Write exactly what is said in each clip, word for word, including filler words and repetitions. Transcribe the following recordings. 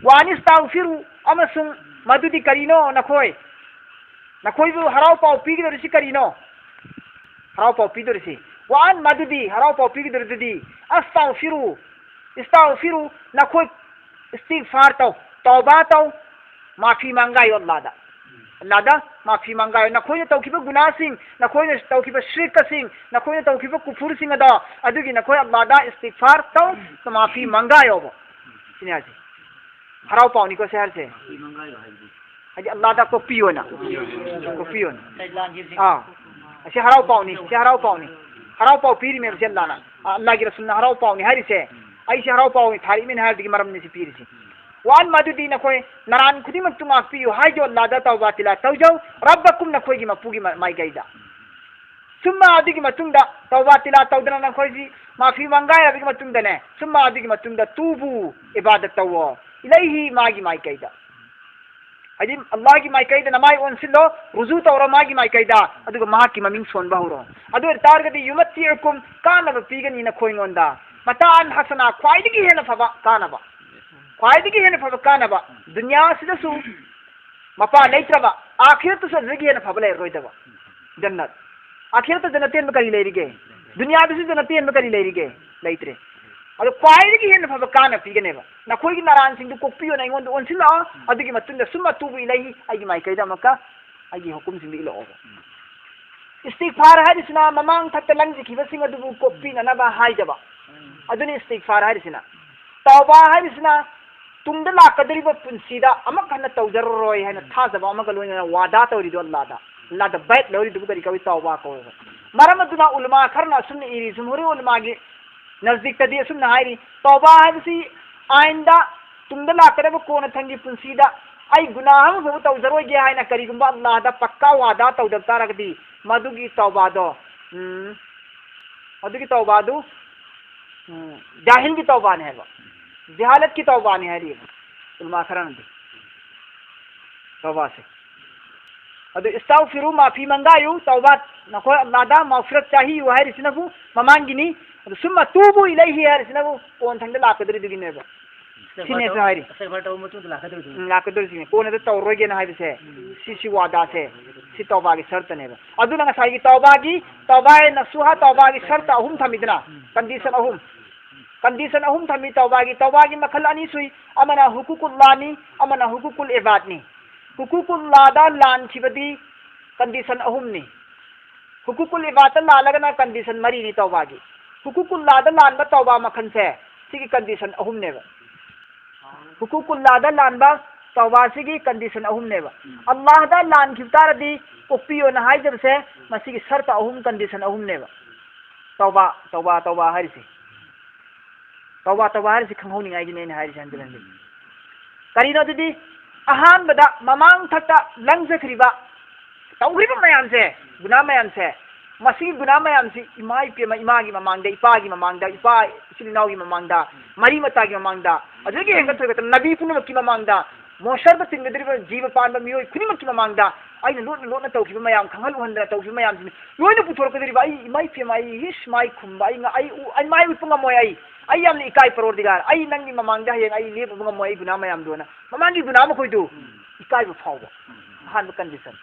"ꯋꯥ ꯑꯟ ꯏꯁꯇꯥꯒꯐꯤꯔꯨ", ꯑꯃꯁꯨꯡ ꯃꯗꯨꯗꯤ ꯀꯔꯤꯅꯣ? ꯅꯈꯣꯏ, ꯅꯈꯣꯏꯕꯨ ꯍꯔꯥꯎ ꯄꯥꯎ ꯄꯤꯒꯗꯧꯔꯤꯁꯤ ꯀꯔꯤꯅꯣ? ꯍꯔꯥꯎ ꯄꯥꯎ ꯄꯤꯗꯧꯔꯤꯁꯤ꯫ "ꯋꯥ ꯑꯟ", ꯃꯗꯨꯗꯤ, ꯍꯔꯥꯎ ꯄꯥꯎ ꯄꯤꯒꯗꯧꯔꯤꯗꯨꯗꯤ, "ꯑꯁꯇꯥꯒꯐꯤꯔꯨ", "ꯏꯁꯇꯥꯒꯐꯤꯔꯨ", ꯅꯈꯣꯏ ꯏꯁꯇꯤꯒꯐꯥꯔ ꯇꯧ, ꯇꯧꯕꯥ ꯇꯧ, ꯃꯥꯐꯤ ꯃꯪꯒꯥꯏꯌꯣ ꯑꯜꯂꯥꯗ꯫ ꯑꯜꯂꯥꯗ ꯃꯥꯐꯤ ꯃꯪꯒꯥꯏꯌꯣ꯫ ꯅꯈꯣꯏꯅ ꯇꯧꯈꯤꯕ ꯒꯨꯅꯥꯁꯤꯡ, ꯅꯈꯣꯏꯅ ꯇꯧꯈꯤꯕ ꯁ꯭ꯔꯤꯛꯀꯁꯤꯡ, ꯅꯈꯣꯏꯅ ꯇꯧꯈꯤꯕ ꯀꯨꯐꯨꯔꯁꯤꯡ ꯑꯗꯣ, ꯑꯗꯨꯒꯤ ꯅꯈꯣꯏ ꯑꯜꯂꯥꯗ ꯏꯁꯇꯤꯒꯐꯥꯔ ꯇꯧ, ꯃꯥꯐꯤ ꯃꯪꯒꯥꯏꯌꯣꯕ꯫ ꯁꯤꯅꯤ ꯍꯥꯏꯁꯦ꯫ ꯍꯔꯥꯎ ꯄꯥꯎꯅꯤꯀꯣ ꯁꯤ ꯍꯥꯏꯔꯤꯁꯦ꯫ ꯍꯥꯏꯗꯤ ꯑꯜꯂꯥꯗ ꯀꯣꯛꯄꯤꯌꯣꯅ꯫ ꯀꯣꯛꯄꯤꯌꯣꯅ꯫ ꯑꯥ꯫ ꯑꯁꯤ ꯍꯔꯥꯎ ꯄꯥꯎꯅꯤ, ꯁꯤ ꯍꯔꯥꯎ ꯄꯥꯎꯅꯤ꯫ ꯍꯔꯥꯎ ꯄꯥꯎ ꯄꯤꯔꯤꯃꯦꯕ ꯁꯤ ꯑꯜꯂꯥꯅ꯫ ꯑꯜꯂꯥꯒꯤ ꯔꯁꯨꯜꯅ ꯍꯔꯥꯎ ꯄꯥꯎꯅꯤ ꯍꯥꯏꯔꯤꯁꯦ꯫ ꯑꯩꯁꯦ ꯍꯔꯥꯎ ꯄꯥꯎꯅꯤ ꯊꯥꯔꯛꯏꯃꯤꯅ ꯍꯥꯏꯕꯗꯨꯒꯤ ꯃꯔꯝꯅꯤ ꯁꯤ ꯄꯤꯔꯤꯁꯦ꯫ "ꯋꯥ ꯑꯟ", ꯃꯗꯨꯗꯤ ꯅꯈꯣꯏ ꯅꯔꯥꯟ ꯈꯨꯗꯤꯡꯃꯛꯇꯨ ꯉꯥꯛꯄꯤꯌꯨ ꯍꯥꯏꯖꯧ ꯑꯜꯂꯥꯗ, ꯇꯧꯕꯥ ꯇꯤꯂꯥ ꯇꯧꯖꯧ꯫ "ꯔꯕꯀꯨꯝ", ꯅꯈꯣꯏꯒꯤ ꯃꯄꯨꯒꯤ ꯃ-, ꯃꯥꯏꯀꯩꯗ꯫ "ꯁꯨꯝꯃ", ꯑꯗꯨꯒꯤ ꯃꯇꯨꯡꯗ, ꯇꯧꯕꯥ ꯇꯤꯂꯥ ꯇꯧꯗꯅ ꯅꯈꯣꯏꯁꯤ ꯃꯥꯐꯤ ꯃꯪꯒꯥꯏꯔꯕꯒꯤ ꯃꯇꯨꯡꯗꯅꯦ, "ꯁꯨꯝꯃ", ꯑꯗꯨꯒꯤ ꯃꯇꯨꯡꯗ, "ꯇꯨꯕꯨ", ꯏꯕꯥꯗꯠ ꯇꯧꯋꯣ, "ꯏꯂꯩꯍꯤ", ꯃꯥꯒꯤ ꯃꯥꯏꯀꯩꯗ꯫ ꯍꯥꯏꯗꯤ ꯑꯜꯂꯥꯍꯒꯤ ꯃꯥꯏꯀꯩꯗ ꯅꯃꯥꯏ ꯑꯣꯟꯁꯤꯜꯂꯣ, ꯔꯨꯖꯨ ꯇꯧꯔꯣ ꯃꯥꯒꯤ ꯃꯥꯏꯀꯩꯗ, ꯑꯗꯨꯒ ꯃꯍꯥꯛꯀꯤ ꯃꯃꯤꯡ ꯁꯣꯟꯕ ꯍꯧꯔꯣ꯫ ꯑꯗꯨ ꯑꯣꯏ ꯇꯥꯔꯒꯗꯤ "ꯌꯨꯃꯠꯇꯤꯎꯀꯨꯝ", ꯀꯥꯟꯅꯕ ꯄꯤꯒꯅꯤ ꯅꯈꯣꯏꯉꯣꯟꯗ, "ꯃꯇꯥꯟ ꯍꯁꯅꯥ", ꯈ꯭ꯋꯥꯏꯗꯒꯤ ꯍꯦꯟꯅ ꯐꯕ ꯀꯥꯟꯅꯕ, ꯈ꯭ꯋꯥꯏꯗꯒꯤ ꯍꯦꯟꯅ ꯐꯕ ꯀꯥꯟꯅꯕ, ꯗꯨꯅꯤꯌꯥꯁꯤꯗꯁꯨ ꯃꯄꯥ ꯂꯩꯇ꯭ꯔꯕ, ꯑꯥꯈꯤꯔꯠꯇꯁꯨ ꯑꯗꯨꯗꯒꯤ ꯍꯦꯟꯅ ꯐꯕ ꯂꯩꯔꯔꯣꯏꯗꯕ꯫ ꯖꯟꯅꯠ꯫ ꯑꯥꯈꯤꯔꯠꯇ ꯖꯟꯅꯠ ꯇꯦꯟꯕ ꯀꯔꯤ ꯂꯩꯔꯤꯒꯦ? ꯗꯨꯅꯤꯌꯥꯗꯁꯨ ꯖꯟꯅꯠ ꯇꯦꯟꯕ ꯀꯔꯤ ꯂꯩꯔꯤꯒꯦ? ꯂꯩꯇ꯭ꯔꯦ꯫ ꯑꯗꯣ ꯈ꯭ꯋꯥꯏꯗꯒꯤ ꯍꯦꯟꯅ ꯐꯕ ꯀꯥꯟꯅ ꯄꯤꯒꯅꯦꯕ꯫ "ꯅꯈꯣꯏꯒꯤ ꯅꯔꯥꯟꯁꯤꯡꯗꯨ ꯀꯣꯛꯄꯤꯌꯣꯅ ꯑꯩꯉꯣꯟꯗ ꯑꯣꯟꯁꯤꯜꯂꯛꯑꯣ, ꯑꯗꯨꯒꯤ ꯃꯇꯨꯡꯗ ꯁꯨꯝꯃ ꯇꯨꯕꯨ ꯏꯂꯩꯍꯤ, ꯑꯩꯒꯤ ꯃꯥꯏꯀꯩꯗ ꯑꯃꯨꯛꯀ ꯑꯩꯒꯤ ꯍꯨꯀꯨꯝꯁꯤꯡꯗꯨ ꯏꯜꯂꯛꯑꯣꯕ"꯫ ꯏꯁꯇꯤꯒꯐꯥꯔ ꯍꯥꯏꯔꯤꯁꯤꯅ ꯃꯃꯥꯡ ꯊꯛꯇ ꯂꯪꯈꯤꯕꯁꯤꯡ ꯑꯗꯨꯕꯨ ꯀꯣꯛꯄꯤꯅꯅꯕ ꯍꯥꯏꯖꯕ꯫ ꯑꯗꯨꯅꯤ ꯏꯁꯇꯤꯒꯐꯥꯔ ꯍꯥꯏꯔꯤꯁꯤꯅ꯫ ꯇꯧꯕꯥ ꯍꯥꯏꯔꯤꯁꯤꯅ ꯇꯨꯡꯗ ꯂꯥꯛꯀꯗꯧꯔꯤꯕ ꯄꯨꯟꯁꯤꯗ ꯑꯃꯨꯛ ꯍꯟꯅ ꯇꯧꯖꯔꯔꯣꯏ ꯍꯥꯏꯅ ꯊꯥꯖꯕ ꯑꯃꯒ ꯂꯣꯏꯅꯅ ꯋꯥꯗꯥ ꯇꯧꯔꯤꯗꯣ ꯑꯜꯂꯥꯗ꯫ ꯑꯜꯂꯥꯗ ꯕꯥꯏꯠ ꯂꯧꯔꯤꯗꯨꯕꯨ ꯀꯔꯤ ꯀꯧꯏ? ꯇꯧꯕꯥ ꯀꯧꯋꯦꯕ꯫ ꯃꯔꯝ ꯑꯗꯨꯅ ꯎꯂꯃꯥ ꯈꯔꯅ ꯑꯁꯨꯝꯅ ꯏꯔꯤ, ꯖꯨꯝꯍꯨꯔꯤ ꯎꯂꯃꯥꯒꯤ ꯅꯖꯗꯤꯛꯇꯗꯤ ꯑꯁꯨꯝꯅ ꯍꯥꯏꯔꯤ, ꯇꯧꯕꯥ ꯍꯥꯏꯕꯁꯤ ꯑꯥꯏꯟꯗ ꯇꯨꯡꯗ ꯂꯥꯛꯀꯗꯕ ꯀꯣꯟꯅꯊꯪꯒꯤ ꯄꯨꯟꯁꯤꯗ ꯑꯩ ꯒꯨꯅꯥꯍ ꯑꯃꯐꯥꯎ ꯇꯧꯖꯔꯣꯏꯒꯦ ꯍꯥꯏꯅ ꯀꯔꯤꯒꯨꯝꯕ ꯑꯜꯂꯥꯍꯗ ꯄꯛꯀꯥ ꯋꯥꯗꯥ ꯇꯧꯗꯕ ꯇꯥꯔꯒꯗꯤ, ꯃꯗꯨꯒꯤ ꯇꯧꯕꯥꯗꯣ, ꯎꯝ, ꯑꯗꯨꯒꯤ ꯇꯧꯕꯥꯗꯨ, ꯎꯝ, ꯖꯥꯍꯤꯜꯒꯤ ꯇꯧꯕꯥꯅꯤ ꯍꯥꯏꯕ, ꯖꯍꯥꯂꯠꯀꯤ ꯇꯧꯕꯥꯅꯤ ꯍꯥꯏꯔꯤꯕ ꯎꯂꯃꯥ ꯈꯔꯅꯗꯤ꯫ ꯇꯧꯕꯥꯁꯦ꯫ ꯑꯗꯨ "ꯏꯁꯇꯥꯎꯐꯤꯔꯨ", ꯃꯥꯐꯤ ꯃꯪꯒꯥꯏꯌꯨ, ꯇꯧꯕꯥ, ꯅꯈꯣꯏ ꯑꯜꯂꯥꯗ ꯃꯥꯎꯐꯤꯔꯠ ꯆꯥꯍꯤꯌꯨ ꯍꯥꯏꯔꯤꯁꯤꯅꯕꯨ ꯃꯃꯥꯡꯒꯤꯅꯤ꯫ ꯑꯗꯨ "ꯁꯨꯝꯃ ꯇꯨꯕꯨ ꯏꯂꯩꯍꯤ" ꯍꯥꯏꯔꯤꯁꯤꯅꯕꯨ ꯀꯣꯟꯊꯪꯗ ꯂꯥꯛꯀꯗꯧꯔꯤꯗꯨꯒꯤꯅꯦꯕ꯫ ꯁꯤꯅꯦꯁꯨ ꯍꯥꯏꯔꯤ꯫ ꯎꯝ, ꯂꯥꯛꯀꯗꯧꯔꯤꯁꯤꯅꯦ꯫ ꯀꯣꯟꯅꯗ ꯇꯧꯔꯣꯏꯒꯦꯅ ꯍꯥꯏꯕꯁꯦ, ꯁꯤ, ꯁꯤ ꯋꯥꯗꯥꯁꯦ, ꯁꯤ ꯇꯧꯕꯥꯒꯤ ꯁꯔꯇꯅꯦꯕ꯫ ꯑꯗꯨꯅ ꯉꯁꯥꯏꯒꯤ ꯇꯧꯕꯥꯒꯤ, ꯇꯧꯕꯥ ꯅꯁꯨꯍꯥ ꯇꯧꯕꯥꯒꯤ ꯁꯔꯇ ꯑꯍꯨꯝ ꯊꯝꯃꯤꯗꯅ, condition ꯑꯍꯨꯝ꯫ Condition ꯑꯍꯨꯝ ꯊꯝꯃꯤ ꯇꯧꯕꯥꯒꯤ꯫ ꯇꯧꯕꯥꯒꯤ ꯃꯈꯜ ꯑꯅꯤ ꯁꯨꯏ, ꯑꯃꯅ ꯍꯨꯀꯨꯀꯨꯜꯂꯥꯅꯤ, ꯑꯃꯅ ꯍꯨꯀꯨꯀꯨꯜ ꯏꯕꯥꯗꯅꯤ꯫ ꯍꯨꯀꯨꯀꯨꯜꯂꯥꯗ ꯂꯥꯟꯈꯤꯕꯗꯤ condition ꯑꯍꯨꯝꯅꯤ꯫ ꯍꯨꯀꯨꯀꯨꯜ ꯏꯕꯥꯗꯇ ꯂꯥꯜꯂꯒꯅ condition ꯃꯔꯤꯅꯤ ꯇꯧꯕꯥꯒꯤ꯫ ꯍꯨꯀꯨꯀꯨꯜꯂꯥꯗ ꯂꯥꯟꯕ ꯇꯧꯕꯥ ꯃꯈꯜꯁꯦ ꯁꯤꯒꯤ condition ꯑꯍꯨꯝꯅꯦꯕ꯫ ꯍꯨꯀꯨꯀꯨꯜꯂꯥꯗ ꯂꯥꯟꯕ ꯇꯧꯕꯥꯁꯤꯒꯤ condition ꯑꯍꯨꯝꯅꯦꯕ꯫ ꯑꯜꯂꯥꯍꯗ ꯂꯥꯟꯈꯤꯕ ꯇꯥꯔꯗꯤ ꯀꯣꯛꯄꯤꯌꯣꯅ ꯍꯥꯏꯖꯕꯁꯦ ꯃꯁꯤꯒꯤ ꯁꯔꯇ ꯑꯍꯨꯝ, condition ꯑꯍꯨꯝꯅꯦꯕ꯫ ꯇꯧꯕꯥ, ꯇꯧꯕꯥ, ꯇꯧꯕꯥ ꯍꯥꯏꯔꯤꯁꯦ꯫ ꯇꯧꯕꯥ, ꯇꯧꯕꯥ ꯍꯥꯏꯔꯤꯁꯦ ꯈꯪꯍꯧꯅꯤꯡꯉꯥꯏꯒꯤꯅꯦ ꯑꯩꯅ ꯍꯥꯏꯔꯤꯁꯦ ꯍꯟꯖꯤꯟ ꯍꯟꯖꯤꯟ꯫ ꯀꯔꯤꯅꯣ ꯑꯗꯨꯗꯤ? ꯑꯍꯥꯟꯕꯗ ꯃꯃꯥꯡ ꯊꯛꯇ ꯂꯪꯖꯈ꯭ꯔꯤꯕ, ꯇꯧꯈ꯭ꯔꯤꯕ ꯃꯌꯥꯝꯁꯦ, ꯒꯨꯅꯥ ꯃꯌꯥꯝꯁꯦ, ꯃꯁꯤꯒꯤ ꯒꯨꯅꯥ ꯃꯌꯥꯝꯁꯤ ꯏꯃꯥ ꯏꯄꯦꯝꯃ, ꯏꯃꯥꯒꯤ ꯃꯃꯥꯡꯗ, ꯏꯄꯥꯒꯤ ꯃꯃꯥꯡꯗ, ꯏꯄꯥ ꯏꯆꯤꯜ ꯏꯅꯥꯎꯒꯤ ꯃꯃꯥꯡꯗ, ꯃꯔꯤ ꯃꯇꯥꯒꯤ ꯃꯃꯥꯡꯗ, ꯑꯗꯨꯗꯒꯤ ꯍꯦꯟꯒꯠ ꯊꯣꯏꯒꯠꯇꯅ ꯅꯕꯤ ꯄꯨꯝꯅꯃꯛꯀꯤ ꯃꯃꯥꯡꯗ, ꯃꯣꯁꯔꯗ ꯇꯤꯟꯒꯗꯧꯔꯤꯕ ꯖꯤꯕ ꯄꯥꯟꯕ ꯃꯤꯑꯣꯏ ꯈꯨꯗꯤꯡꯃꯛꯀꯤ ꯃꯃꯥꯡꯗ ꯑꯩꯅ ꯂꯣꯠꯅ ꯂꯣꯠꯅ ꯇꯧꯈꯤꯕ ꯃꯌꯥꯝ, ꯈꯪꯍꯜ ꯎꯍꯟꯗꯅ ꯇꯧꯈꯤꯕ ꯃꯌꯥꯝꯁꯤꯡ ꯂꯣꯏꯅ ꯄꯨꯊꯣꯔꯛꯀꯗꯧꯔꯤꯕ꯫ ꯑꯩ ꯏꯃꯥ ꯏꯄꯦꯝꯃ, ꯑꯩ ꯏꯁ ꯃꯥꯏ ꯈꯨꯝꯕ, ꯑꯩ ꯉ-, ꯑꯩ ꯎ-, ꯑꯩ ꯃꯥꯏ ꯎꯠꯄ ꯉꯝꯃꯣꯏ꯫ ꯑꯩ, ꯑꯩ ꯌꯥꯝꯅ ꯏꯀꯥꯏ ꯄꯔꯣꯔꯗꯤꯒꯥꯔ꯫ ꯑꯩ ꯅꯪꯒꯤ ꯃꯃꯥꯡꯗ ꯍꯌꯦꯡ ꯑꯩ ꯂꯦꯞꯄꯕ ꯉꯝꯃꯣꯏ, ꯑꯩ ꯒꯨꯅꯥ ꯃꯌꯥꯝꯗꯣꯅ꯫ ꯃꯃꯥꯡꯒꯤ ꯒꯨꯅꯥ ꯃꯈꯣꯏꯗꯨ ꯏꯀꯥꯏꯕ ꯐꯥꯎꯕ꯫ ꯑꯍꯥꯟꯕ condition꯫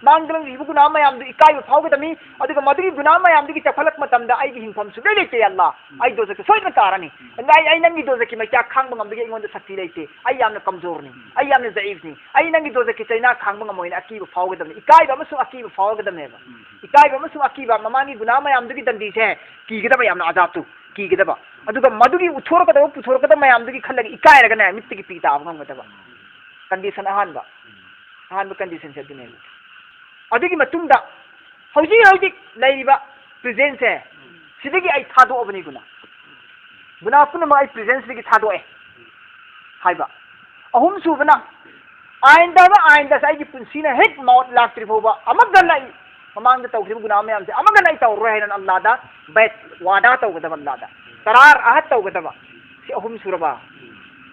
ꯃꯥꯡꯗ ꯂꯪꯈꯤꯕ ꯒꯨꯅꯥ ꯃꯌꯥꯝꯗꯨ ꯏꯀꯥꯏꯕ ꯐꯥꯎꯒꯗꯕꯅꯤ꯫ ꯑꯗꯨꯒ ꯃꯗꯨꯒꯤ ꯒꯨꯅꯥ ꯃꯌꯥꯝꯗꯨꯒꯤ ꯆꯥꯎꯈꯠꯂꯛꯄ ꯃꯇꯝꯗ ꯑꯩꯒꯤ ꯍꯤꯡꯐꯝ ꯁꯨꯡꯂꯩ ꯂꯩꯇꯦ, ꯑꯜꯂꯥ꯫ ꯑꯩ ꯗꯣꯖꯛꯇ ꯁꯣꯏꯗꯅ ꯇꯥꯔꯅꯤ꯫ ꯑꯗꯨꯅ ꯑꯩ, ꯑꯩ ꯅꯪꯒꯤ ꯗꯣꯖꯛꯀꯤ ꯃꯩꯆꯥꯛ ꯈꯥꯡꯕ ꯉꯝꯕꯒꯤ ꯑꯩꯉꯣꯟꯗ ꯁꯛꯇꯤ ꯂꯩꯇꯦ꯫ ꯑꯩ ꯌꯥꯝꯅ ꯀꯝꯖꯣꯔꯅꯤ꯫ ꯑꯩ ꯌꯥꯝꯅ ꯖꯌꯤꯐꯅꯤ꯫ ꯑꯩ ꯅꯪꯒꯤ ꯗꯣꯖꯛꯀꯤ ꯆꯩꯅꯥ ꯈꯥꯡꯕ ꯉꯝꯃꯣꯏꯅ ꯑꯀꯤꯕ ꯐꯥꯎꯒꯗꯕꯅꯤ꯫ ꯏꯀꯥꯏꯕ ꯑꯃꯁꯨꯡ ꯑꯀꯤꯕ ꯐꯥꯎꯒꯗꯕꯅꯦꯕ꯫ ꯏꯀꯥꯏꯕ ꯑꯃꯁꯨꯡ ꯑꯀꯤꯕ, ꯃꯃꯥꯡꯒꯤ ꯒꯨꯅꯥ ꯃꯌꯥꯝꯗꯨꯒꯤ ꯗꯟꯗꯤꯁꯦ ꯀꯤꯒꯗꯕ, ꯌꯥꯝꯅ ꯑꯖꯥꯕꯇꯨ ꯀꯤꯒꯗꯕ꯫ ꯑꯗꯨꯒ ꯃꯗꯨꯒꯤ ꯎꯠꯊꯣꯔꯛꯀꯗꯕ, ꯄꯨꯊꯣꯔꯛꯀꯗꯕ ꯃꯌꯥꯝꯗꯨꯒꯤ ꯈꯜꯂꯒ ꯏꯀꯥꯏꯔꯒꯅꯦ, ꯃꯤꯠꯇꯒꯤ ꯄꯤ ꯇꯥꯕ ꯉꯝꯒꯗꯕ꯫ Condition ꯑꯍꯥꯟꯕ꯫ ꯑꯍꯥꯟꯕ conditionꯁꯦ ꯑꯗꯨꯅꯦꯕ꯫ ꯑꯗꯨꯒꯤ ꯃꯇꯨꯡꯗ ꯍꯧꯖꯤꯛ ꯍꯧꯖꯤꯛ ꯂꯩꯔꯤꯕ presentꯁꯦ, ꯁꯤꯗꯒꯤ ꯑꯩ ꯊꯥꯗꯣꯛꯑꯕꯅꯤ ꯒꯨꯅꯥ꯫ ꯒꯨꯅꯥ ꯄꯨꯝꯅꯃꯛ ꯑꯩ presentꯁꯤꯗꯒꯤ ꯊꯥꯗꯣꯛꯑꯦ ꯍꯥꯏꯕ꯫ ꯑꯍꯨꯝꯁꯨꯕꯅ, ꯑꯥꯏꯟꯗ ꯍꯥꯏꯕ ꯑꯥꯏꯟꯗꯁꯦ ꯑꯩꯒꯤ ꯄꯨꯟꯁꯤꯅ ꯍꯦꯛ ꯃꯥꯎꯠ ꯂꯥꯛꯇ꯭ꯔꯤ ꯐꯥꯎꯕ ꯑꯃꯨꯛ ꯍꯟꯅ ꯑꯩ ꯃꯃꯥꯡꯗ ꯇꯧꯈꯤꯕ ꯒꯨꯅꯥ ꯃꯌꯥꯝꯁꯦ ꯑꯃꯨꯛ ꯍꯟꯅ ꯑꯩ ꯇꯧꯔꯔꯣꯏ ꯍꯥꯏꯅ ꯑꯜꯂꯥꯗ ꯕꯦꯠ, ꯋꯥꯗꯥ ꯇꯧꯒꯗꯕ, ꯑꯜꯂꯥꯗ ꯀꯔꯥꯔ ꯑꯍꯠ ꯇꯧꯒꯗꯕ꯫ ꯁꯤ ꯑꯍꯨꯝ ꯁꯨꯔꯕ?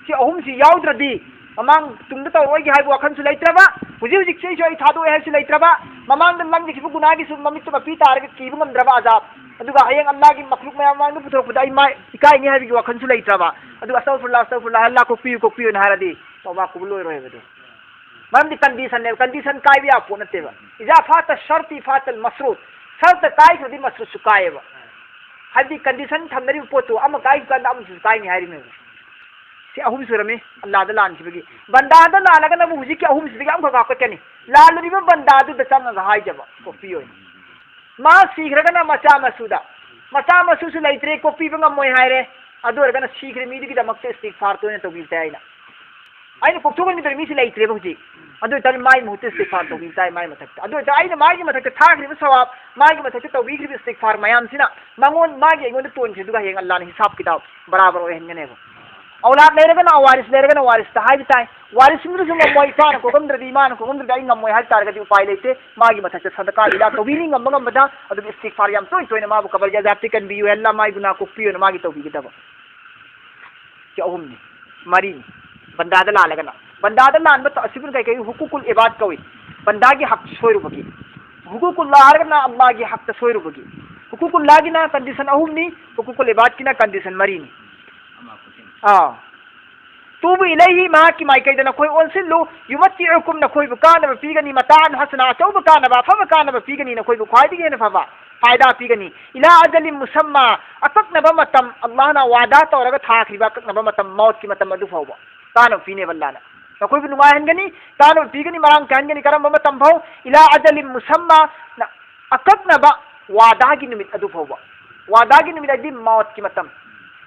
ꯁꯤ ꯑꯍꯨꯝꯁꯤ ꯌꯥꯎꯗ꯭ꯔꯗꯤ ꯃꯃꯥꯡ ꯇꯨꯡꯗ ꯇꯧꯔꯛꯑꯣꯏꯒꯦ ꯍꯥꯏꯕ ꯋꯥꯈꯜꯁꯨ ꯂꯩꯇ꯭ꯔꯕ, ꯍꯧꯖꯤꯛ ꯍꯧꯖꯤꯛꯁꯨ ꯑꯩꯁꯨ ꯑꯩ ꯊꯥꯗꯣꯛꯑꯦ ꯍꯥꯏꯕꯁꯨ ꯂꯩꯇ꯭ꯔꯕ, ꯃꯃꯥꯡꯗ ꯂꯪꯈꯤꯕ ꯒꯨꯅꯥꯒꯤꯁꯨ ꯃꯃꯤꯠꯇꯨ ꯃꯄꯤ ꯇꯥꯔꯒ ꯀꯤꯕ ꯉꯝꯗ꯭ꯔꯕ ꯑꯖꯥꯕ, ꯑꯗꯨꯒ ꯍꯌꯦꯡ ꯑꯜꯂꯥꯒꯤ ꯃꯈꯂꯨꯛ ꯃꯌꯥꯝ ꯃꯃꯥꯡꯗ ꯄꯨꯊꯣꯔꯛꯄꯗ ꯑꯩ ꯃꯥꯏ ꯏꯀꯥꯏꯅꯤ ꯍꯥꯏꯕꯒꯤ ꯋꯥꯈꯜꯁꯨ ꯂꯩꯇ꯭ꯔꯕ, ꯑꯗꯨꯒ "ꯑꯁꯇꯒꯐꯤꯔꯨꯜꯂꯥꯍ, ꯑꯁꯇꯒꯐꯤꯔꯨꯜꯂꯥꯍ, ꯑꯜꯂꯥ ꯀꯣꯛꯄꯤꯌꯨ, ꯀꯣꯛꯄꯤꯌꯨꯅ" ꯍꯥꯏꯔꯗꯤ ꯇꯧꯕꯥ ꯀꯕꯨꯜ ꯑꯣꯏꯔꯣꯏꯕ ꯑꯗꯨ꯫ ꯃꯔꯝꯗꯤ ꯀꯟꯗꯤꯁꯟꯅꯦꯕ, ꯀꯟꯗꯤꯁꯟ ꯀꯥꯏꯕ ꯌꯥꯕ ꯄꯣꯠ ꯅꯠꯇꯦꯕ꯫ "ꯏꯖꯥ ꯐꯥꯇ ꯁꯔꯇꯤ ꯐꯥꯇꯜ ꯃꯁꯔꯨꯠ", ꯁꯔꯇ ꯀꯥꯏꯈ꯭ꯔꯗꯤ ꯃꯁꯔꯨꯠꯁꯨ ꯀꯥꯏꯌꯦꯕ꯫ ꯍꯥꯏꯕꯗꯤ ꯀꯟꯗꯤꯁꯟ ꯊꯝꯅꯔꯤꯕ ꯄꯣꯠꯇꯨ ꯑꯃ ꯀꯥꯏꯈꯤꯕ ꯀꯥꯟꯗ ꯑꯃꯁꯨ ꯀꯥꯏꯅꯤ ꯍꯥꯏꯔꯤꯅꯦꯕ꯫ ꯁꯤ ꯑꯍꯨꯝ ꯁꯨꯔꯝꯃꯤ ꯑꯜꯂꯥꯗ ꯂꯥꯟꯈꯤꯕꯒꯤ꯫ ꯕꯟꯗꯥꯗ ꯂꯥꯜꯂꯒꯅ ꯑꯃꯨꯛ ꯍꯧꯖꯤꯛꯀꯤ ꯑꯍꯨꯝꯁꯤꯗꯒꯤ ꯑꯃꯈꯛ ꯍꯥꯞꯀꯠꯀꯅꯤ꯫ ꯂꯥꯜꯂꯨꯔꯤꯕ ꯕꯟꯗꯥꯗꯨꯗ ꯆꯪꯉꯒ ꯍꯥꯏꯖꯕ ꯀꯣꯛꯄꯤꯌꯣ꯫ ꯃꯥ ꯁꯤꯈ꯭ꯔꯒꯅ ꯃꯆꯥ ꯃꯁꯨꯗ, ꯃꯆꯥ ꯃꯁꯨꯁꯨ ꯂꯩꯇ꯭ꯔꯦ, ꯀꯣꯛꯄꯤꯕ ꯉꯝꯃꯣꯏ ꯍꯥꯏꯔꯦ꯫ ꯑꯗꯨ ꯑꯣꯏꯔꯒꯅ ꯁꯤꯈ꯭ꯔꯦ ꯃꯤꯗꯨꯒꯤꯗꯃꯛꯇ ꯏꯁꯇꯤꯒꯐꯥꯔ ꯇꯣꯏꯅ ꯇꯧꯕꯤꯕ ꯇꯥꯏ ꯑꯩꯅ꯫ ꯑꯩꯅ ꯀꯣꯛꯊꯣꯛꯍꯟꯈꯤꯗꯣꯏ ꯃꯤꯁꯤ ꯂꯩꯇ꯭ꯔꯦꯕ ꯍꯧꯖꯤꯛ꯫ ꯑꯗꯨ ꯑꯣꯏꯇꯥꯔꯗꯤ ꯃꯥꯒꯤ ꯃꯍꯨꯠꯇ ꯏꯁꯇꯤꯒꯐꯥꯔ ꯇꯧꯕꯤꯕ ꯇꯥꯏ ꯃꯥꯒꯤ ꯃꯊꯛꯇ꯫ ꯑꯗꯨ ꯑꯣꯏꯇꯥꯔꯗꯤ ꯑꯩꯅ ꯃꯥꯒꯤ ꯃꯊꯛꯇ ꯊꯥꯈ꯭ꯔꯤꯕ ꯁꯋꯥꯕ, ꯃꯥꯒꯤ ꯃꯊꯛꯇ ꯇꯧꯕꯤꯈ꯭ꯔꯤꯕ ꯏꯁꯇꯤꯒꯐꯥꯔ ꯃꯌꯥꯝꯁꯤꯅ ꯃꯉꯣꯟ, ꯃꯥꯒꯤ ꯑꯩꯉꯣꯟꯗ ꯇꯣꯟꯈ꯭ꯔꯤꯗꯨꯒ ꯍꯌꯦꯡ ꯑꯜꯂꯥꯅ ꯍꯤꯁꯥꯕ ꯀꯤꯇꯥꯕ ꯕꯔꯥꯕꯔ ꯑꯣꯏꯍꯟꯒꯅꯦꯕ꯫ ꯑꯧꯂꯥꯗ ꯂꯩꯔꯒꯅ ꯑꯋꯥꯔꯤꯁ, ꯂꯩꯔꯒꯅ ꯋꯥꯔꯤꯁꯇ ꯍꯥꯏꯕ ꯇꯥꯏ꯫ ꯋꯥꯔꯤꯁꯁꯤꯡꯗꯨꯅꯁꯨ ꯉꯝꯃꯣꯏ, ꯏꯄꯥꯅ ꯀꯣꯛꯂꯝꯗ꯭ꯔꯗꯤ, ꯏꯃꯥꯅ ꯀꯣꯛꯂꯝꯗ꯭ꯔꯗꯤ ꯑꯩ ꯉꯝꯃꯣꯏ ꯍꯥꯏꯕ ꯇꯥꯔꯒꯗꯤ ꯎꯄꯥꯏ ꯂꯩꯇꯦ꯫ ꯃꯥꯒꯤ ꯃꯊꯛꯇ ꯁꯗꯀꯥ ꯂꯤꯂꯥ ꯇꯧꯕꯤꯅꯤ ꯉꯝꯕ ꯉꯝꯕꯗ꯫ ꯑꯗꯨꯒ ꯏꯁꯇꯤꯒꯐꯥꯔ ꯌꯥꯝ ꯇꯣꯏ ꯇꯣꯏꯅ ꯃꯥꯕꯨ ꯀꯕꯔꯒꯤ ꯑꯖꯥꯕꯇꯤ ꯀꯟꯕꯤꯌꯨ, "ꯑꯜꯂꯥ ꯃꯥꯒꯤ ꯒꯨꯅꯥ ꯀꯣꯛꯄꯤꯌꯨꯅ" ꯃꯥꯒꯤ ꯇꯧꯕꯤꯒꯗꯕ꯫ ꯁꯤ ꯑꯍꯨꯝꯅꯤ꯫ ꯃꯔꯤꯅꯤ꯫ ꯕꯟꯗꯥꯗ ꯂꯥꯜꯂꯒꯅ꯫ ꯕꯟꯗꯥꯗ ꯂꯥꯟꯕ ꯇ-, ꯑꯁꯤꯕꯨ ꯀꯩ ꯀꯩ? ꯍꯨꯀꯨꯀꯨꯜ ꯏꯕꯥꯗ ꯀꯧꯏ꯫ ꯕꯟꯗꯥꯒꯤ ꯍꯛ ꯁꯣꯏꯔꯨꯕꯒꯤ꯫ ꯍꯨꯀꯨꯀꯨꯜꯂꯥ ꯍꯥꯏꯔꯒꯅ ꯑꯜꯂꯥꯒꯤ ꯍꯛꯇ ꯁꯣꯏꯔꯨꯕꯒꯤ꯫ ꯍꯨꯀꯨꯀꯨꯜꯂꯥꯒꯤꯅ ꯀꯟꯗꯤꯁꯟ ꯑꯍꯨꯝꯅꯤ, ꯍꯨꯀꯨꯀꯨꯜ ꯏꯕꯥꯗꯀꯤꯅ ꯀꯟꯗꯤꯁꯟ ꯃꯔꯤꯅꯤ꯫ ꯑꯥ꯫ ꯇꯨꯕꯨ ꯏꯂꯩꯍꯤ, ꯃꯍꯥꯛꯀꯤ ꯃꯥꯏꯀꯩꯗ ꯅꯈꯣꯏ ꯑꯣꯟꯁꯤꯜꯂꯨ, ꯌꯨꯃꯠꯇꯤꯎꯀꯨꯝ, ꯅꯈꯣꯏꯕꯨ ꯀꯥꯟꯅꯕ ꯄꯤꯒꯅꯤ, ꯃꯇꯥꯟ ꯍꯁꯅꯥ, ꯑꯆꯧꯕ ꯀꯥꯟꯅꯕ, ꯑꯐꯕ ꯀꯥꯟꯅꯕ ꯄꯤꯒꯅꯤ, ꯅꯈꯣꯏꯕꯨ ꯈ꯭ꯋꯥꯏꯗꯒꯤ ꯍꯦꯟꯅ ꯐꯕ ꯐꯥꯏꯗꯥ ꯄꯤꯒꯅꯤ, ꯏꯂꯥ ꯑꯖꯂꯤꯝ ꯃꯨꯁꯝꯃꯥ, ꯑꯀꯛꯅꯕ ꯃꯇꯝ, ꯑꯜꯂꯥꯍꯅ ꯋꯥꯗꯥ ꯇꯧꯔꯒ ꯊꯥꯈ꯭ꯔꯤꯕ ꯑꯀꯛꯅꯕ ꯃꯇꯝ, ꯃꯧꯠꯀꯤ ꯃꯇꯝ ꯑꯗꯨ ꯐꯥꯎꯕ ꯀꯥꯟꯅꯕ ꯄꯤꯅꯦꯕ ꯑꯜꯂꯥꯍꯅ꯫ ꯅꯈꯣꯏꯕꯨ ꯅꯨꯡꯉꯥꯏꯍꯟꯒꯅꯤ, ꯀꯥꯟꯅꯕ ꯄꯤꯒꯅꯤ, ꯃꯔꯥꯡ ꯀꯥꯏꯍꯟꯒꯅꯤ꯫ ꯀꯔꯝꯕ ꯃꯇꯝ ꯐꯥꯎ? ꯏꯂꯥ ꯑꯖꯂꯤꯝ ꯃꯨꯁꯝꯃꯥ, ꯅ-, ꯑꯀꯛꯅꯕ ꯋꯥꯗꯥꯒꯤ ꯅꯨꯃꯤꯠ ꯑꯗꯨ ꯐꯥꯎꯕ꯫ ꯋꯥꯗꯥꯒꯤ ꯅꯨꯃꯤꯠ ꯍꯥꯏꯗꯤ ꯃꯧꯠꯀꯤ ꯃꯇꯝ꯫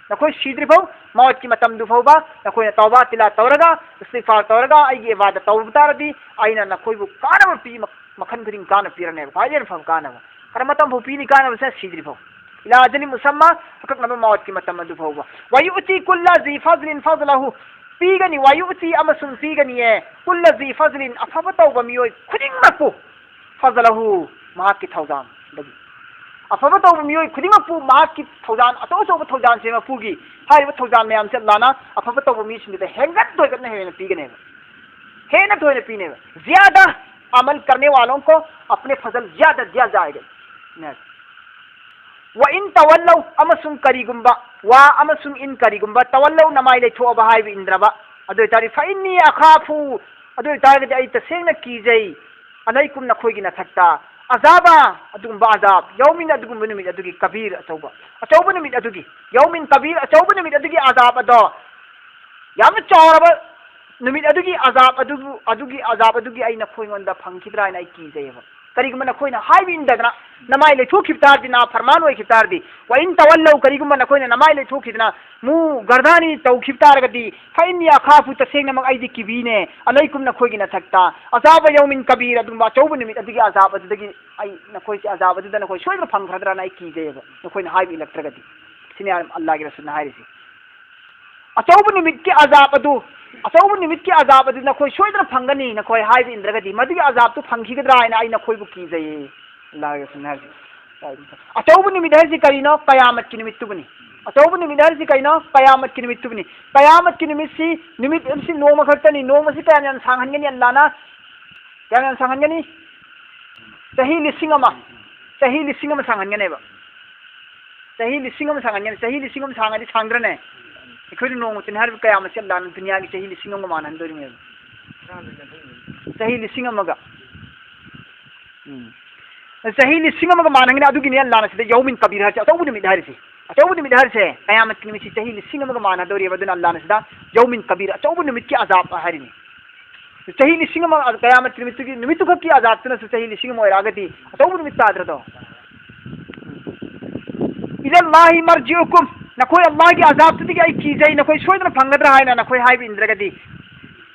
ꯅꯈꯣꯏ ꯁꯤꯗ꯭ꯔꯤ ꯐꯥꯎ, ꯃꯧꯠꯀꯤ ꯃꯇꯝꯗꯨ ꯐꯥꯎꯕ ꯅꯈꯣꯏꯅ ꯇꯧꯕꯥ ꯇꯤꯂꯥ ꯇꯧꯔꯒ, ꯏꯁꯇꯤꯒꯐꯥꯔ ꯇꯧꯔꯒ, ꯑꯩꯒꯤ ꯏꯕꯥꯗ ꯇꯧꯕ ꯇꯥꯔꯗꯤ, ꯑꯩꯅ ꯅꯈꯣꯏꯕꯨ ꯀꯥꯟꯅꯕ ꯄꯤ, ꯃ-, ꯃꯈꯜ ꯈꯨꯗꯤꯡ ꯀꯥꯟꯅꯕ ꯄꯤꯔꯅꯦꯕ꯫ ꯈ꯭ꯋꯥꯏꯗꯒꯤ ꯍꯦꯟꯅ ꯐꯕ ꯀꯥꯟꯅꯕ꯫ ꯀꯔꯝꯕ ꯃꯇꯝ ꯐꯥꯎ ꯄꯤꯅꯤ ꯀꯥꯟꯅꯕꯁꯦ? ꯁꯤꯗ꯭ꯔꯤ ꯐꯥꯎ꯫ ꯏꯂꯥ ꯑꯖꯂꯤ ꯃꯨꯁꯝꯃꯥ, ꯑꯀꯛꯅꯕ ꯃꯧꯠꯀꯤ ꯃꯇꯝ ꯑꯗꯨ ꯐꯥꯎꯕ꯫ ꯋꯥꯌꯨ ꯎꯇꯤ ꯀꯨꯜꯂ ꯖꯤ ꯐꯖꯂꯤꯟ ꯐꯖꯂꯍꯨ꯫ ꯄꯤꯒꯅꯤ, ꯋꯥꯌꯨ ꯎꯇꯤ ꯑꯃꯁꯨꯡ ꯄꯤꯒꯅꯤꯌꯦ꯫ ꯀꯨꯜꯂ ꯖꯤ ꯐꯖꯂꯤꯟ, ꯑꯐꯕ ꯇꯧꯕ ꯃꯤꯑꯣꯏ ꯈꯨꯗꯤꯡꯃꯛꯄꯨ꯫ ꯐꯖꯂꯍꯨ, ꯃꯍꯥꯛꯀꯤ ꯊꯧꯗꯥꯡꯗꯒꯤ꯫ ꯑꯐꯕ ꯇꯧꯕ ꯃꯤꯑꯣꯏ ꯈꯨꯗꯤꯡꯃꯛꯄꯨ ꯃꯍꯥꯛꯀꯤ ꯊꯧꯖꯥꯜ, ꯑꯆꯧ ꯑꯆꯧꯕ ꯊꯧꯖꯥꯜꯁꯦ ꯃꯄꯨꯒꯤ, ꯍꯥꯏꯔꯤꯕ ꯊꯧꯖꯥꯜ ꯃꯌꯥꯝꯁꯦ ꯑꯜꯂꯥꯅ ꯑꯐꯕ ꯇꯧꯕ ꯃꯤꯁꯤꯡꯗꯨꯗ ꯍꯦꯟꯒꯠ ꯊꯣꯏꯒꯠꯅ ꯍꯦꯟꯅ ꯄꯤꯒꯅꯦꯕ, ꯍꯦꯟꯅ ꯊꯣꯏꯅ ꯄꯤꯅꯦꯕ꯫ ꯖꯤꯌꯥꯗ ꯑꯃꯜ ꯀꯔꯅꯦ ꯋꯥꯂꯣꯡ ꯀꯣ ꯑꯄꯅꯦ ꯐꯖꯜ ꯖꯤꯌꯥꯗ ꯗꯤꯌꯥ ꯖꯥꯏꯒꯦ꯫ ꯅꯦ꯫ ꯋꯥ ꯏꯟ ꯇꯋꯜꯂꯧ ꯑꯃꯁꯨꯡ ꯀꯔꯤꯒꯨꯝꯕ, ꯋꯥ ꯑꯃꯁꯨꯡ ꯏꯟ ꯀꯔꯤꯒꯨꯝꯕ, ꯇꯋꯜꯂꯧ ꯅꯃꯥꯏ ꯂꯩꯊꯣꯛꯑꯕ ꯍꯥꯏꯕ ꯏꯟꯗ꯭ꯔꯕ, ꯑꯗꯨ ꯑꯣꯏꯇꯥꯔꯗꯤ ꯐ ꯏꯟꯅꯤ ꯑꯈꯥꯐꯨ, ꯑꯗꯨ ꯑꯣꯏꯇꯥꯔꯒꯗꯤ ꯑꯩ ꯇꯁꯦꯡꯅ ꯀꯤꯖꯩ, ꯑꯅꯩꯀꯨꯝ ꯅꯈꯣꯏꯒꯤ ꯅꯊꯛꯇ, ꯑꯖꯥꯕ, ꯑꯗꯨꯒꯨꯝꯕ ꯑꯖꯥꯕ, ꯌꯧꯃꯤꯟ ꯑꯗꯨꯒꯨꯝꯕ ꯅꯨꯃꯤꯠ ꯑꯗꯨꯒꯤ ꯀꯕꯤꯔ ꯑꯆꯧꯕ, ꯑꯆꯧꯕ ꯅꯨꯃꯤꯠ ꯑꯗꯨꯒꯤ, ꯌꯧꯃꯤꯟ ꯀꯕꯤꯔ ꯑꯆꯧꯕ ꯅꯨꯃꯤꯠ ꯑꯗꯨꯒꯤ ꯑꯖꯥꯕ ꯑꯗꯣ, ꯌꯥꯝꯅ ꯆꯥꯎꯔꯕ ꯅꯨꯃꯤꯠ ꯑꯗꯨꯒꯤ ꯑꯖꯥꯕ ꯑꯗꯨꯕꯨ, ꯑꯗꯨꯒꯤ ꯑꯖꯥꯕ ꯑꯗꯨꯒꯤ ꯑꯩ ꯅꯈꯣꯏꯉꯣꯟꯗ ꯐꯪꯈꯤꯗ꯭ꯔꯥ ꯍꯥꯏꯅ ꯑꯩ ꯀꯤꯖꯩꯌꯦꯕ꯫ ꯀꯔꯤꯒꯨꯝꯕ ꯅꯈꯣꯏꯅ ꯍꯥꯏꯕ ꯏꯟꯗꯗꯅ ꯅꯃꯥꯏ ꯂꯩꯊꯣꯛꯈꯤꯕ ꯇꯥꯔꯗꯤ, ꯅꯥ ꯐꯔꯃꯥꯟ ꯑꯣꯏꯈꯤꯕ ꯇꯥꯔꯗꯤ, ꯋꯥ ꯏꯟ ꯇꯋꯜꯂꯧ, ꯀꯔꯤꯒꯨꯝꯕ ꯅꯈꯣꯏꯅ ꯅꯃꯥꯏ ꯂꯩꯊꯣꯛꯈꯤꯗꯅ, ꯃꯨ ꯒꯔꯗꯥꯅꯤ ꯇꯧꯈꯤꯕ ꯇꯥꯔꯒꯗꯤ, ꯐ ꯏꯟꯅꯤ ꯑꯈꯥꯐꯨ, ꯇꯁꯦꯡꯅꯃꯛ ꯑꯩꯗꯤ ꯀꯤꯕꯤꯅꯦ, ꯑꯅꯩꯀꯨꯝ ꯅꯈꯣꯏꯒꯤ ꯅꯊꯛꯇ, ꯑꯖꯥꯕ ꯌꯧꯃꯤꯟ ꯀꯕꯤꯔ, ꯑꯗꯨꯒꯨꯝꯕ ꯑꯆꯧꯕ ꯅꯨꯃꯤꯠ ꯑꯗꯨꯒꯤ ꯑꯖꯥꯕ ꯑꯗꯨꯗꯒꯤ ꯑꯩ ꯅꯈꯣꯏꯁꯦ, ꯑꯖꯥꯕ ꯑꯗꯨꯗ ꯅꯈꯣꯏ ꯁꯣꯏꯗꯅ ꯐꯪꯈ꯭ꯔꯗ꯭ꯔꯥꯅ ꯑꯩ ꯀꯤꯖꯩꯌꯦꯕ, ꯅꯈꯣꯏꯅ ꯍꯥꯏꯕ ꯏꯜꯂꯛꯇ꯭ꯔꯒꯗꯤ꯫ ꯁꯤꯅꯤ ꯑꯜꯂꯥꯍꯒꯤ ꯔꯁꯨꯜꯅ ꯍꯥꯏꯔꯤꯁꯦ꯫ ꯑꯆꯧꯕ ꯅꯨꯃꯤꯠꯀꯤ ꯑꯖꯥꯕ ꯑꯗꯨ, ꯑꯆꯧꯕ ꯅꯨꯃꯤꯠꯀꯤ ꯑꯖꯥꯕ ꯑꯗꯨ ꯅꯈꯣꯏ ꯁꯣꯏꯗꯅ ꯐꯪꯒꯅꯤ, ꯅꯈꯣꯏ ꯍꯥꯏꯕ ꯏꯟꯗ꯭ꯔꯒꯗꯤ꯫ ꯃꯗꯨꯒꯤ ꯑꯖꯥꯕꯇꯨ ꯐꯪꯈꯤꯒꯗ꯭ꯔꯥ ꯍꯥꯏꯅ ꯑꯩ ꯅꯈꯣꯏꯕꯨ ꯀꯤꯖꯩꯌꯦ꯫ ꯑꯜꯂꯥꯍꯒꯤ ꯔꯁꯨꯜꯅ ꯍꯥꯏꯔꯤꯁꯦ꯫ ꯑꯆꯧꯕ ꯅꯨꯃꯤꯠ ꯍꯥꯏꯔꯤꯁꯤ ꯀꯔꯤꯅꯣ? ꯀꯌꯥꯃꯠꯀꯤ ꯅꯨꯃꯤꯠꯇꯨꯕꯨꯅꯤ꯫ ꯑꯆꯧꯕ ꯅꯨꯃꯤꯠ ꯍꯥꯏꯔꯤꯁꯤ ꯀꯩꯅꯣ? ꯀꯌꯥꯃꯠꯀꯤ ꯅꯨꯃꯤꯠꯇꯨꯕꯨꯅꯤ꯫ ꯀꯌꯥꯃꯠꯀꯤ ꯅꯨꯃꯤꯠꯁꯤ, ꯅꯨꯃꯤꯠ ꯑꯁꯤ ꯅꯣꯡꯃ ꯈꯛꯇꯅꯤ꯫ ꯅꯣꯡꯃꯁꯤ ꯀꯌꯥꯝ ꯌꯥꯝ ꯁꯥꯡꯍꯟꯒꯅꯤ ꯑꯜꯂꯥꯍꯅ? ꯀꯌꯥꯝ ꯌꯥꯝ ꯁꯥꯡꯍꯟꯒꯅꯤ? ꯆꯍꯤ ꯂꯤꯁꯤꯡ ꯑꯃ꯫ ꯆꯍꯤ ꯂꯤꯁꯤꯡ ꯑꯃ ꯁꯥꯡꯍꯟꯒꯅꯦꯕ꯫ ꯆꯍꯤ ꯂꯤꯁꯤꯡ ꯑꯃ ꯁꯥꯡꯍꯟꯒꯅꯤ꯫ ꯆꯍꯤ ꯂꯤꯁꯤꯡ ꯑꯃ ꯁꯥꯡꯉꯗꯤ ꯁꯥꯡꯗ꯭ꯔꯅꯦ? ꯑꯩꯈꯣꯏꯅ ꯅꯣꯡꯃꯇꯅꯤ ꯍꯥꯏꯔꯤꯕ ꯀꯌꯥꯃꯠꯁꯤ ꯑꯜꯂꯥꯍꯅ ꯗꯨꯅꯤꯌꯥꯒꯤ ꯆꯍꯤ ꯂꯤꯁꯤꯡ ꯑꯃꯒ ꯃꯥꯟꯅꯍꯟꯗꯣꯔꯤꯕꯅꯦꯕ꯫ ꯆꯍꯤ ꯂꯤꯁꯤꯡ ꯑꯃꯒ꯫ ꯎꯝ꯫ ꯆꯍꯤ ꯂꯤꯁꯤꯡ ꯑꯃꯒ ꯃꯥꯟꯅꯍꯟꯒꯅꯤ꯫ ꯑꯗꯨꯒꯤꯅꯤ ꯑꯜꯂꯥꯍꯅ ꯁꯤꯗ ꯌꯧꯃꯤꯟ ꯀꯕꯤꯔ ꯍꯥꯏꯔꯤꯁꯦ, ꯑꯆꯧꯕ ꯅꯨꯃꯤꯠ ꯍꯥꯏꯔꯤꯁꯦ꯫ ꯑꯆꯧꯕ ꯅꯨꯃꯤꯠ ꯍꯥꯏꯔꯤꯁꯦ, ꯀꯌꯥꯃꯠꯀꯤ ꯅꯨꯃꯤꯠꯁꯤ ꯆꯍꯤ ꯂꯤꯁꯤꯡ ꯑꯃꯒ ꯃꯥꯟꯅꯗꯧꯔꯤꯕ꯫ ꯑꯗꯨꯅ ꯑꯜꯂꯥꯍꯅ ꯁꯤꯗ ꯌꯧꯃꯤꯟ ꯀꯕꯤꯔ, ꯑꯆꯧꯕ ꯅꯨꯃꯤꯠꯀꯤ ꯑꯖꯥꯕ ꯍꯥꯏꯔꯤꯅꯤ꯫ ꯆꯍꯤ ꯂꯤꯁꯤꯡ ꯑꯃ, ꯀꯌꯥꯃꯠꯀꯤ ꯅꯨꯃꯤꯠꯇꯨꯒꯤ, ꯅꯨꯃꯤꯠꯇꯨꯈꯛꯀꯤ ꯑꯖꯥꯕꯇꯨꯅꯁꯨ ꯆꯍꯤ ꯂꯤꯁꯤꯡ ꯑꯃ ꯑꯣꯏꯔꯛꯑꯒꯗꯤ ꯑꯆꯧꯕ ꯅꯨꯃꯤꯠ ꯇꯥꯗ꯭ꯔꯗꯣ? ꯏꯂꯜꯂꯥꯍꯤ ꯃꯔꯖꯤꯎꯀꯨꯝ, ꯅꯈꯣꯏ ꯑꯜꯂꯥꯍꯒꯤ ꯑꯖꯥꯕꯇꯨꯗꯒꯤ ꯑꯩ ꯀꯤꯖꯩ, ꯅꯈꯣꯏ ꯁꯣꯏꯗꯅ ꯐꯪꯒꯗ꯭ꯔꯥ ꯍꯥꯏꯅ ꯅꯈꯣꯏ ꯍꯥꯏꯕ ꯏꯟꯗ꯭ꯔꯒꯗꯤ꯫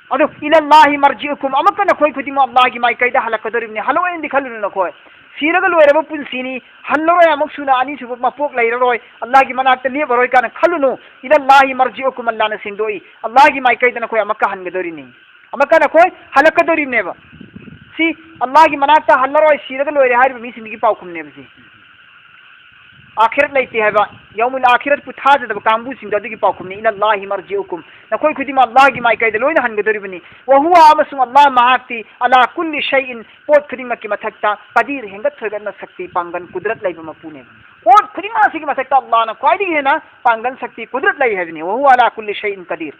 ꯑꯗꯨ ꯏꯂꯜꯂꯥꯍꯤ ꯃꯔꯖꯤꯎꯀꯨꯝ, ꯑꯃꯨꯛꯀ ꯅꯈꯣꯏ ꯈꯨꯗꯤꯡꯃꯛ ꯑꯜꯂꯥꯍꯒꯤ ꯃꯥꯏꯀꯩꯗ ꯍꯜꯂꯛꯀꯗꯧꯔꯤꯕꯅꯤ꯫ ꯍꯜꯂꯛꯑꯣꯏꯅꯗꯤ ꯈꯜꯂꯨꯅꯨ ꯅꯈꯣꯏ꯫ ꯁꯤꯔꯒ ꯂꯣꯏꯔꯕ ꯄꯨꯟꯁꯤꯅꯤ, ꯍꯜꯂꯔꯣꯏ, ꯑꯃꯨꯛ ꯁꯨꯅ ꯑꯅꯤꯁꯨꯕ ꯃꯄꯣꯛ ꯂꯩꯔꯔꯣꯏ, ꯑꯜꯂꯥꯍꯒꯤ ꯃꯅꯥꯛꯇ ꯂꯦꯞꯄꯔꯣꯏ ꯀꯥꯏꯅ ꯈꯜꯂꯨꯅꯨ꯫ ꯏꯂꯜꯂꯥꯍꯤ ꯃꯔꯖꯤꯎꯀꯨꯝ, ꯑꯜꯂꯥꯍꯅ ꯁꯦꯡꯗꯣꯛꯏ, ꯑꯜꯂꯥꯍꯒꯤ ꯃꯥꯏꯀꯩꯗ ꯅꯈꯣꯏ ꯑꯃꯨꯛꯀ ꯍꯟꯒꯗꯧꯔꯤꯅꯤ꯫ ꯑꯃꯨꯛꯀ ꯅꯈꯣꯏ ꯍꯜꯂꯛꯀꯗꯧꯔꯤꯕꯅꯦꯕ꯫ ꯁꯤ ꯑꯜꯂꯥꯍꯒꯤ ꯃꯅꯥꯛꯇ ꯍꯜꯂꯔꯣꯏ, ꯁꯤꯔꯒ ꯂꯣꯏꯔꯦ ꯍꯥꯏꯔꯤꯕ ꯃꯤꯁꯤꯡꯗꯨꯒꯤ ꯄꯥꯎꯈꯨꯝꯅꯦꯕ ꯁꯤ꯫ ꯑꯥꯈꯤꯔꯠ ꯂꯩꯇꯦ ꯍꯥꯏꯕ, ꯌꯧꯃꯨꯜ ꯑꯥꯈꯤꯔꯠꯄꯨ ꯊꯥꯖꯗꯕ ꯀꯥꯡꯕꯨꯁꯤꯡꯗꯣ ꯑꯗꯨꯒꯤ ꯄꯥꯎꯈꯨꯝꯅꯤ, "ꯏꯂꯥꯜꯂꯥꯍꯤ ꯃꯔꯖꯤꯎꯀꯨꯝ", ꯅꯈꯣꯏ ꯈꯨꯗꯤꯡꯃꯛ ꯑꯜꯂꯥꯍꯒꯤ ꯃꯥꯏꯀꯩꯗ ꯂꯣꯏꯅ ꯍꯟꯒꯗꯧꯔꯤꯕꯅꯤ꯫ "ꯋꯍꯨꯋ", ꯑꯃꯁꯨꯡ ꯑꯜꯂꯥꯍ ꯃꯍꯥꯛꯇꯤ "ꯑꯂꯥ ꯀꯨꯜꯂꯤ ꯁꯩꯏꯟ", ꯄꯣꯠ ꯈꯨꯗꯤꯡꯃꯛꯀꯤ ꯃꯊꯛꯇ, "ꯀꯗꯤꯔ", ꯍꯦꯟꯒꯠ ꯊꯣꯏꯒꯠꯅ ꯁꯛꯇꯤ, ꯄꯥꯡꯒꯜ, ꯀꯨꯗꯔꯠ ꯂꯩꯕ ꯃꯄꯨꯅꯦꯕ꯫ ꯄꯣꯠ ꯈꯨꯗꯤꯡꯃꯛ ꯑꯁꯤꯒꯤ ꯃꯊꯛꯇ ꯑꯜꯂꯥꯍꯅ ꯈ꯭ꯋꯥꯏꯗꯒꯤ ꯍꯦꯟꯅ ꯄꯥꯡꯒꯜ, ꯁꯛꯇꯤ, ꯀꯨꯗꯔꯠ ꯂꯩ ꯍꯥꯏꯕꯅꯤ꯫ "ꯋꯍꯨꯋ ꯑꯂꯥ ꯀꯨꯜꯂꯤ ꯁꯩꯏꯟ ꯀꯗꯤꯔ",